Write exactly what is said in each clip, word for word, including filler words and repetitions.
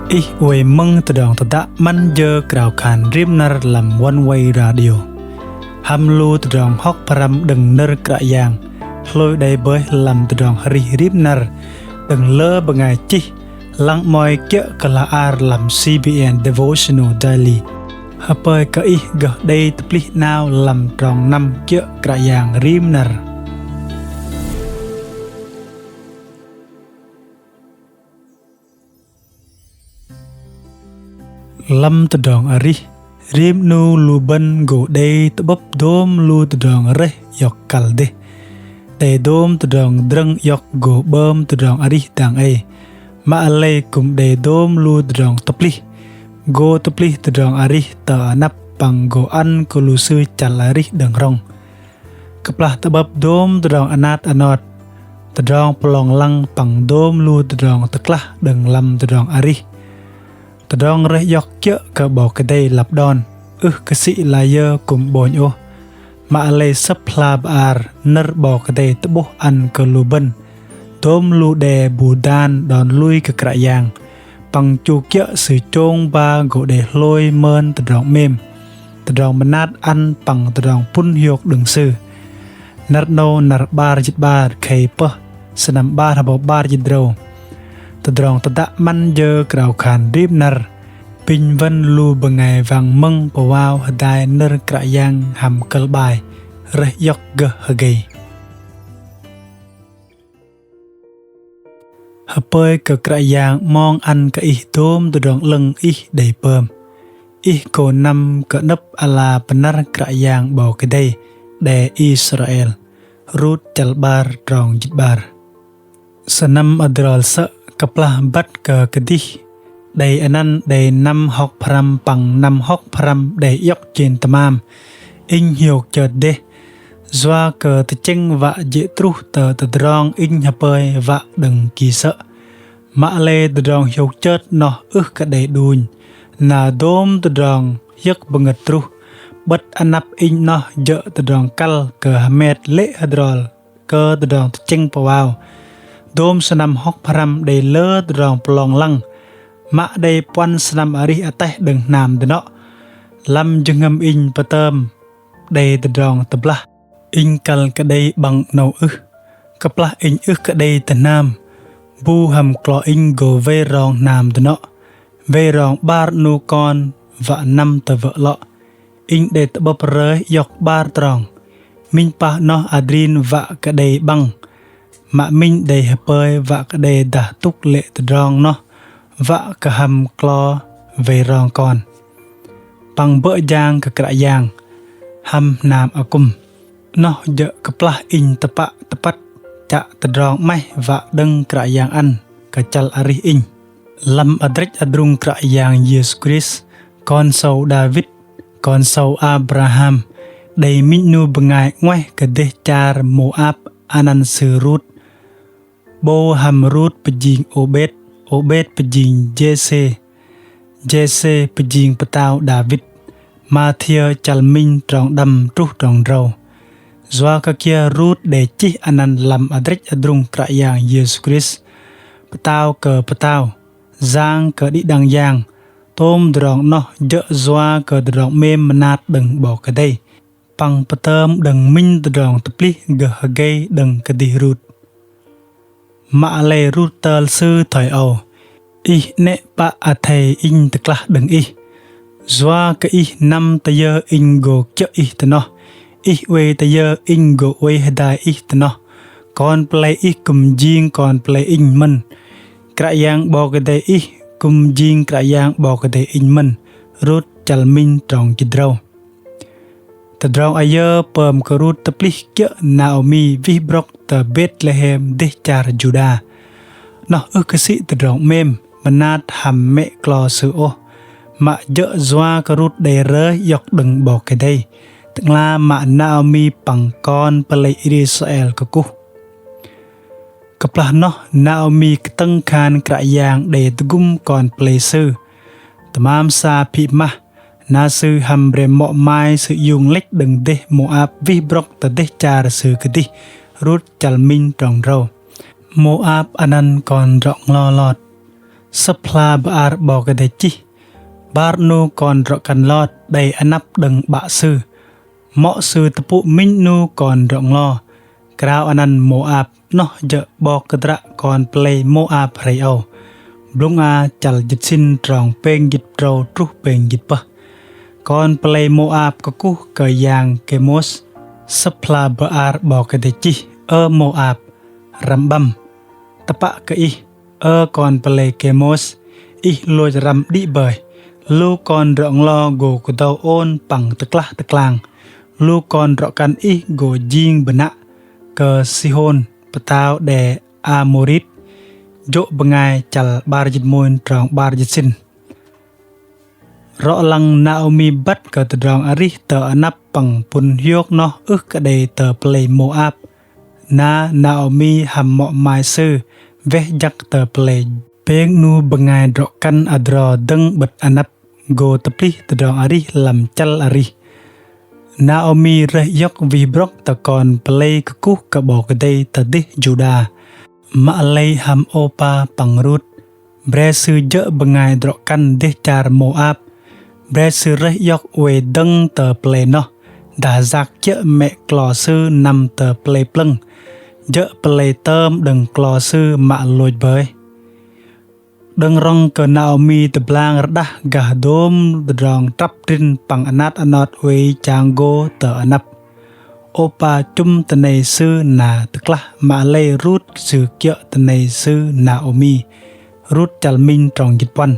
Ih oei mơ̆ng tơdrong tơdă 'măn jơ krao khan rim năr lăm Oneway Radio. Hăm lu tơdrong hŏk pơhrăm đơ̆ng nơ̆r Kră Yang, hlôi đei bơih lăm tơdrong arih rim năr, đơ̆ng lơ bơngai chih lăng 'mơ̆i kiơ̆ kơ hla ar lăm C B N Devotional Daily. Hơpơi kơ ih gơh đei tơplih 'nao lăm trong năm kiơ̆ Kră Yang rim năr. Lăm tơdrong arih, rim 'nu lu bơ̆n gô đei tơ'bơ̆p dôm lu tơdrong rơih iŏk kăl dêh. Đei dôm tơdrong drơ̆ng iŏk gô 'bơm tơdrong arih dang ei. Mă lei kư̆m đei dôm lu tơdrong tơplih. Gô tơplih tơdrong arih tơ anăp păng gô ăn kơ lu sư chăl arih đơ̆ng hrŏng. Kơplah tơ'bơ̆p dôm tơdrong anat anot, tơdrong pơlong lăng păng dôm lu tơdrong tơklah đơ̆ng lăm tơdrong arih. Tơdrong rơih iŏk kiơ̆ kơ 'Bok Kei-Dei lăp đon, ưh kơ sĭ layơ kư̆m 'bônh ôh. Mă lei sơ̆p hla bơar nơ̆r 'Bok Kei-Dei tơ'bôh ăn kơ lu bơ̆n dôm lu đe bu dan đon lui kơ Kră Yang. Păng chu kiơ̆ Sư chông ba gô đei hlôi mơn tơdrong 'mêm, tơdrong mơnat ăn păng tơdrong pŭn hiôk đơ̆ng Sư. Năr 'nâu năr 'bar jĭt 'bar khei pơh sơnăm 'bar hơbâu 'bar jĭt drâu. Tơdrong tơdă 'măn jơ krao khan rim năr, apinh wơ̆n lu bơngai wang mơ̆ng pơwao hơdai nơ̆r Kră Yang hăm kơ̆l 'bai Rơih iŏk gơh hơgei. Hơpơi kơ Kră Yang 'mong ăn kơ ih dôm tơdrong 'lơ̆ng ih đei pơm. Ih gô năm kơ 'nơ̆p ala pơnăr Kră Yang 'Bok Kei-Dei đe Israel. Rut chăl 'bar trong jĭt 'bar. Sơnăm adrol sơ̆ kơplah băt kơ kơdih đei anăn đei năm hŏk pơhrăm păng năm hŏk pơhrăm đei iŏk jên tơmam. Inh hiôk chơt dêh, yua kơ tơchĕng wă jê̆ truh tơ tơdrong inh hơpơi wă đơ̆ng ki sơ̆. Mă lei tơdrong hiôk chơt noh ưh kơ đei đunh, na dôm tơdrong hiơ̆k bơngơ̆t truh. 'Bơ̆t anăp inh noh jơ̆ tơdrong kăl kơ hơmet lê̆ hơdrol kơ tơdrong tơchĕng pơwao. Dôm sơnăm hŏk pơhrăm đei lơ tơdrong pơlong lăng, mă đei puăn sơnăm arih ataih đơ̆ng hnam dơnŏ. Lăm jơhngơ̆m inh pơtơm đei tơdrong tơblah. Inh kăl kơ đei 'băng 'nâu ưh? Kơplah inh ưh kơ đei tơ hnam, bu hăm klo inh gô wei rong hnam dơnŏ, wei rong 'bar 'nu kon wă năm tơ wơ̆ 'lŏ. Inh đei tơ'bơ̆p rơih iŏk 'bar trong. Minh pah noh adrin wă kơ đei 'băng. Mă minh đei hơpơi wă kơ đei dah tŭk lê̆ tơdrong noh wă kơ hăm klo wei rong kon. Păng bơ̆ jang kơ Kră Yang hăm hnam akŭm. Noh jơ̆ kơplah inh tơpă tơpăt chă tơdrong 'maih wă đơ̆ng Kră Yang ăn kơ chăl arih inh. Lăm adrĕch adrung Kră Yang Yêsu Krist, Kon sâu Đawit, Kon sâu Abraham, đei minh 'nu bơngai 'nguaih kơ dêh char Môap anăn sư Rut. 'Bâu hăm Rut pơjing Ôbet, Ôbet pơjing Jêsê, Jêsê pơjing pơtao Đawit. Mathiơ chăl minh trong đăm truh trong drâu. Yua kơ kiơ Rut đei chih anăn lăm adrĕch adrung Kră Yang Yêsu Krist, Pơtao kơ pơtao, Yang kơ đĭ đăng yang. Tôm tơdrong noh jơ̆ yua kơ tơdrong 'mêm mơnat đơ̆ng 'Bok Kei-Dei. Păng pơtơm đơ̆ng minh tơdrong tơplih gơh hơgei đơ̆ng kơdih Rut. Mă lei Rut tơl sư thoi âu: Ih 'nĕ pă athei inh tơklah đơ̆ng ih. Yua kơ ih năm tơ yơ inh gô kiơ̆ ih tơ noh, ih oei tơ yơ inh gô oei hơdai ih tơ noh. Kon pơlei ih kư̆m jing kon pơlei inh mơ̆n. Kră Yang 'Bok Kei-Dei ih kư̆m jing Kră Yang 'Bok Kei-Dei inh mơ̆n. Rut chăl minh trong jĭt drâu. Tơdrong ayơ pơm kơ Rut tơplih kiơ̆ Naômi wih brŏk tơ Betlehem dêh char Juđa. Noh ưh kơ sĭ tơdrong 'mêm mơnat hăm mĕ klo sư ôh, mă jơ̆ yua kơ Rut đei rơih iŏk đơ̆ng 'Bok Kei-Dei, Tơ'ngla mă Naômi păng kon pơlei Israel kơkuh. Kơplah noh Naômi kơtơ̆ng khan Kră Yang đei tơgŭm kon pơlei sư. Tơmam sa phĭ mah, na sư hăm bre mŏ mai sư iung lĕch đơ̆ng dêh Môap wih brŏk tơ dêh char sư kơdih. Rut chăl minh trong drâu. Môap anăn kon drŏ nglo Lot. Sơ̆p hla bơar 'Bok Kei-Dei chih. 'Bar 'nu kon drŏ-kăn Lot đei anăp đơ̆ng 'bă sư. Mŏ sư tơpŭ minh 'nu kon drŏ-nglo. Krao anăn Môap, 'noh jơ̆ 'bok kơdră kon pơlei Môap hrei âu. Blŭng a chăl jĭt sĭn trong pêng jĭt drâu truh pêng jĭt pơh. Kon pơlei Môap kơkuh kơ yang Kêmôs. Sơ̆p hla bơar 'Bok Kei-Dei chih: Ơ Môap, răm 'băm. Tơpă kơ ih, ơ kon pơlei Kêmôs, ih lôch răm đĭ bơih. Lu kon drŏ-nglo gô kơdâu ôn păng tơklah tơklang. Lu kon drŏ-kăn ih gô jing bơnă kơ Sihôn, pơtao đe Amôrit. Jô̆ bơngai chăl 'bar jĭt mônh trong 'bar jĭt sĭn. Rŏ lăng Naômi băt kơ tơdrong arih tơ anăp păng pŭn hiôk noh ưh kơ đei tơ pơlei Môap. Na Naômi hăm mŏ mai sư weh jăk tơ pơlei. Pêng 'nu bơngai drŏ-kăn adro dơ̆ng 'bơ̆t anăp gô tơplih tơdrong arih lăm chăl arih. Naômi rơih iŏk wih brŏk tơ kon pơlei kơkuh kơ 'Bok Kei-Dei tơ dêh Juđa. Mă lei hăm Ôpa păng Rut. Bre sư jơ̆ bơngai drŏ-kăn dêh char Môap. Bre sư rơih iŏk oei dơ̆ng tơ pơlei noh, dah yak kiơ̆ mĕ klo sư năm tơ pơlei plơ̆ng, jơ̆ pơlei tơm đơ̆ng klo sư mă lôch bơih. Đơ̆ng rŏng kơ Naômi tơblang rơđah gah dôm tơdrong trăp trĭn păng anat anot oei chang gô tơ anăp. Ôpa chŭm tơnei sư na tơklah, mă lei Rut sư kiơ̆ tơnei sư Naômi. Rut chăl minh trong jĭt puăn.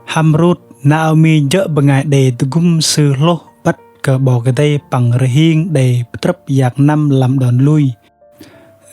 Hăm Rut, Naômi jơ̆ bơngai đei tơgŭm sư hlôh băt kơ 'Bok Kei-Dei păng rơhing đei pơtrơ̆p yak năm lăm đon lui.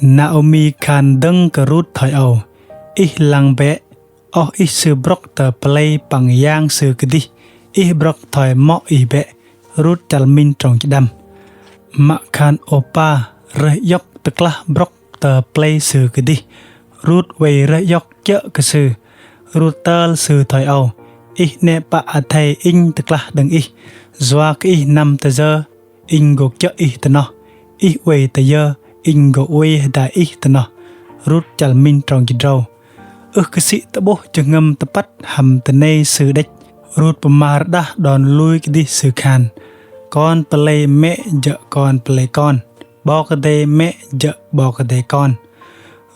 Naômi khan dơ̆ng kơ Rut thoi âu: Ih lăng bĕ, oh ih sư brŏk tơ pơlei păng yang sư kơdih, ih brŏk thoi mŏ ih bĕ. Rut chăl minh trong jĭt đăm. Mă khan Ôpa rơih iŏk tơklah brŏk tơ pơlei sư kơdih, Rut oei rơih iŏk kiơ̆ kơ sư. Rut tơl sư thoi âu: Ih 'nĕ pă athei inh tơklah đơ̆ng ih, yua kơ ih năm tơ yơ, inh gô kiơ̆ ih tơ noh, ih oei tơ yơ, inh gô oei hơdai ih tơ noh. Rut chăl minh trong jĭt drâu. Ưh kơ sĭ tơ'bôh jơhngơ̆m tơpăt hăm tơnei sư đĕch, Rut pơma rơđah đon lui kơdih sư khan: Kon pơlei mĕ jơ̆ kon pơlei kon, 'Bok Kei-Dei mĕ jơ̆ 'Bok Kei-Dei kon.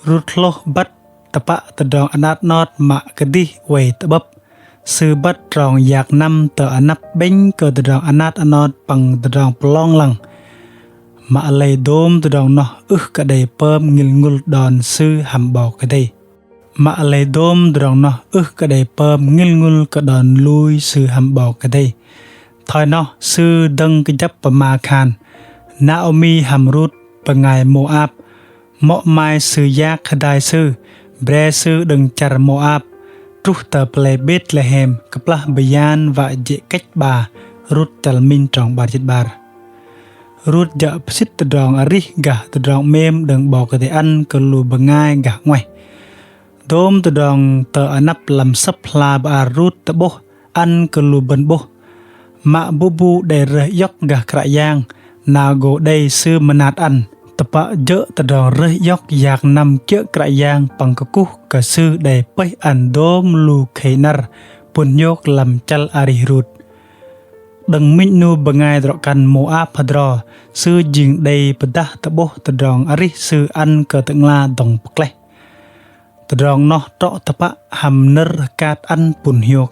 Rut hlôh băt tơpă tơdrong anat anot mă kơdih oei tơ'bơ̆p. Sư băt trong yak năm tơ anăp 'bĕnh kơ tơdrong anat anot păng tơdrong pơlong lăng. Mă lei dôm tơdrong noh ưh kơ đei pơm ngil ngŭl đon sư hăm 'Bok Kei-Dei. Mă lei dôm tơdrong noh ưh kơ đei pơm ngil ngŭl kơ đon lui sư hăm 'Bok Kei-Dei. Thoi noh sư dơ̆ng kơjăp pơma khan: Naômi hăm Rut bơngai Môap, mŏ mai sư yak hơdai sư, bre sư đơ̆ng char Môap, truh tơ pơlei Betlehem kơplah bơyan wă jê̆ kĕch 'ba. Rut chăl minh trong 'bar jĭt 'bar. Rut jơ̆ pơsĭt tơdrong arih gah tơdrong 'mêm đơ̆ng 'Bok Kei-Dei ăn kơ lu bơngai gah 'nguaih. Dôm tơdrong tơ anăp lăm sơ̆p hla bơar Rut tơ'bôh ăn kơ lu bơ̆n 'bôh. Mă bu bu đei rơih iŏk gah Kră Yang, na gô đei sư mơnat ăn, tơpă jơ̆ tơdrong rơih iŏk yak năm kiơ̆ Kră Yang păng kơkuh kơ Sư đei pơih ăn dôm lu khei năr pŭn hiôk lăm chăl arih Rut. Đơ̆ng minh 'nu bơngai drŏ-kăn Môap hơdro, sư jing đei pơdah tơ'bôh tơdrong arih sư ăn kơ Tơ'ngla dŏng pơklaih. Tơdrong noh trŏ tơpă hăm nơ̆r hơkat ăn pŭn hiôk,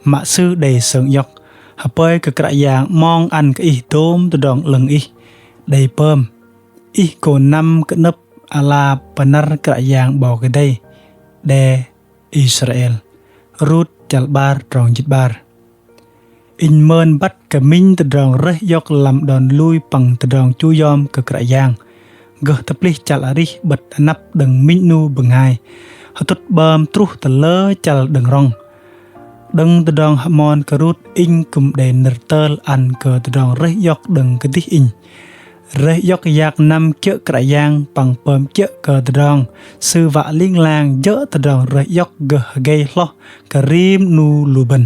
mă sư đei sơng iŏk: Hơpơi kơ Kră Yang 'mong ăn kơ ih dôm tơdrong 'lơ̆ng ih đei pơm, ih gô năm kơnơ̆p ala pơnăr Kră Yang 'Bok Kei-Dei đe Israel. Rut chăl 'bar trong jĭt 'bar. Inh mơn băt kơ minh tơdrong rơih iŏk lăm đon lui păng tơdrong chu yom kơ Kră Yang gơh tơplih chăl arih 'bơ̆t anăp đơ̆ng minh 'nu bơngai hơtŭt 'bơm truh tơ lơ chăl đơ̆ng rŏng. Đơ̆ng tơdrong hơmon kơ Rut, inh kư̆m đei nơ̆r tơl ăn kơ tơdrong rơih iŏk đơ̆ng kơdih inh. Rơih iŏk yak năm kiơ̆ Kră Yang păng pơm kiơ̆ kơ tơdrong Sư wă ling lang jơ̆ tơdrong rơih iŏk gơh hơgei hloh kơ rim 'nu lu bơ̆n.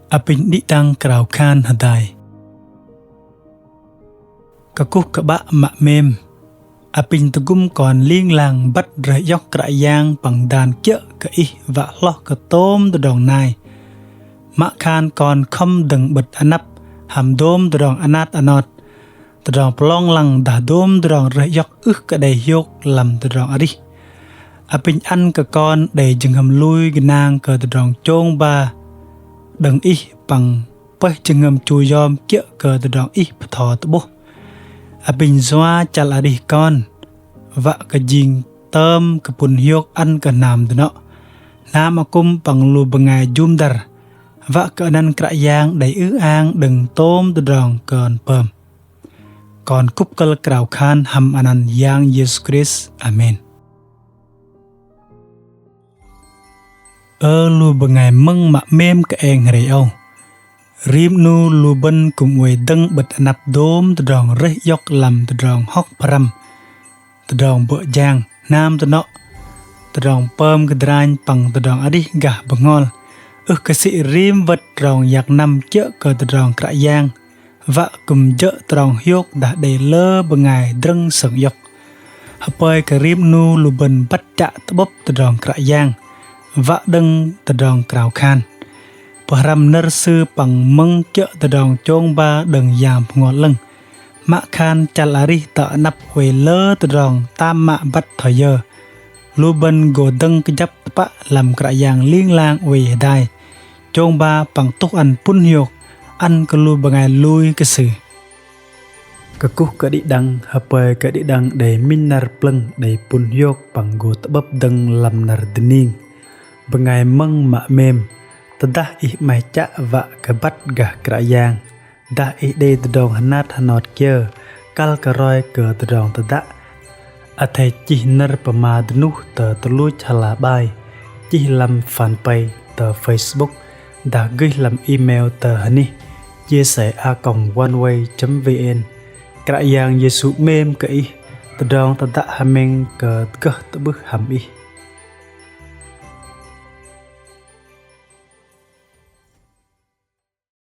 Apinh đĭ đăng krao khan hơdai. Kơkuh kơ 'Bă mă 'mêm. Apinh tơgŭm kon ling lang băt rơih iŏk Kră Yang păng dan kiơ̆ kơ Ih wă hloh kơ tôm tơdrong nai. Mă khan kon khŏm dơ̆ng 'bơ̆t anăp hăm dôm tơdrong anat anot, tơdrong pơlong lăng dah dôm tơdrong rơih iŏk ưh kơ đei hiôk lăm tơdrong arih. Apinh ăn kơ kon đei jơhngơ̆m lui gơnang kơ tơdrong chông ba đơ̆ng Ih păng pơih jơhngơ̆m chu yom kiơ̆ kơ tơdrong Ih bơtho tơ'bôh. Apinh yua chăl arih kon wă kơ jing tơm kơ pŭn hiôk ăn kơ hnam dơnŏ, hnam akŭm păng lu bơngai jŭm dăr, wă kơ anăn Kră Yang đei ư-ang đơ̆ng tôm tơdrong kon pơm. Kon kŭp kơ̆l krao khan hăm anăn Yang Yêsu Krist. Amen. Ơ lu bơngai mơ̆ng mă 'mêm kơ eng hrei âu. Rim 'nu lu bơ̆n kư̆m oei dơ̆ng 'bơ̆t anăp dôm tơdrong rơih iŏk lăm tơdrong hŏk pơhrăm, tơdrong bơ̆ jang, hnam dơnŏ, tơdrong pơm kơdranh păng tơdrong arih gah bơhngol. Ưh kơ sĭ rim wơ̆t trong yak năm kiơ̆ kơ tơdrong Kră Yang wă kư̆m jơ̆ trong hiôk dah đei lơ bơngai drơ̆ng sơng iŏk. Hơpơi kơ rim 'nu lu bơ̆n băt chă tơ'bơ̆p tơdrong Kră Yang wă đơ̆ng tơdrong krao khan, pơhrăm nơ̆r Sư păng mơ̆ng kiơ̆ tơdrong chông ba đơ̆ng Yang Bơhngol 'Lơ̆ng. Mă khan chăl arih tơ anăp oei lơ tơdrong tam mă băt thoi yơ, lu bơ̆n gô dơ̆ng kơjăp tơpă lăm Kră Yang ling lang oei hơdai, chông ba păng tuh ăn pŭn hiôk ăn kơ lu bơngai lui kơ Sư. Kơkuh kơ đĭ đăng, hơpơi kơ đĭ đăng đei minh năr plơ̆ng đei pŭn hiôk păng gô tơ'bơ̆p dơ̆ng lăm năr dơning. Bơngai mơ̆ng mă 'mêm, tơdah ih 'maih chă wă kơ băt gah Kră Yang, dah ih đei tơdrong hơnat hơnot kiơ kăl kơ roi kơ tơdrong tơdă, athei chih nơ̆r pơma dơnuh tơ tơluch hla bơar, chih lăm fanpage tơ Facebook, dah gơih lăm email tơ hơnih chia sẻ a còng oneway chấm vn. Kră Yang Yêsu 'mêm kơ ih, tơdrong tơdă hơmĕng kơ gơh tơ'bưh hăm ih.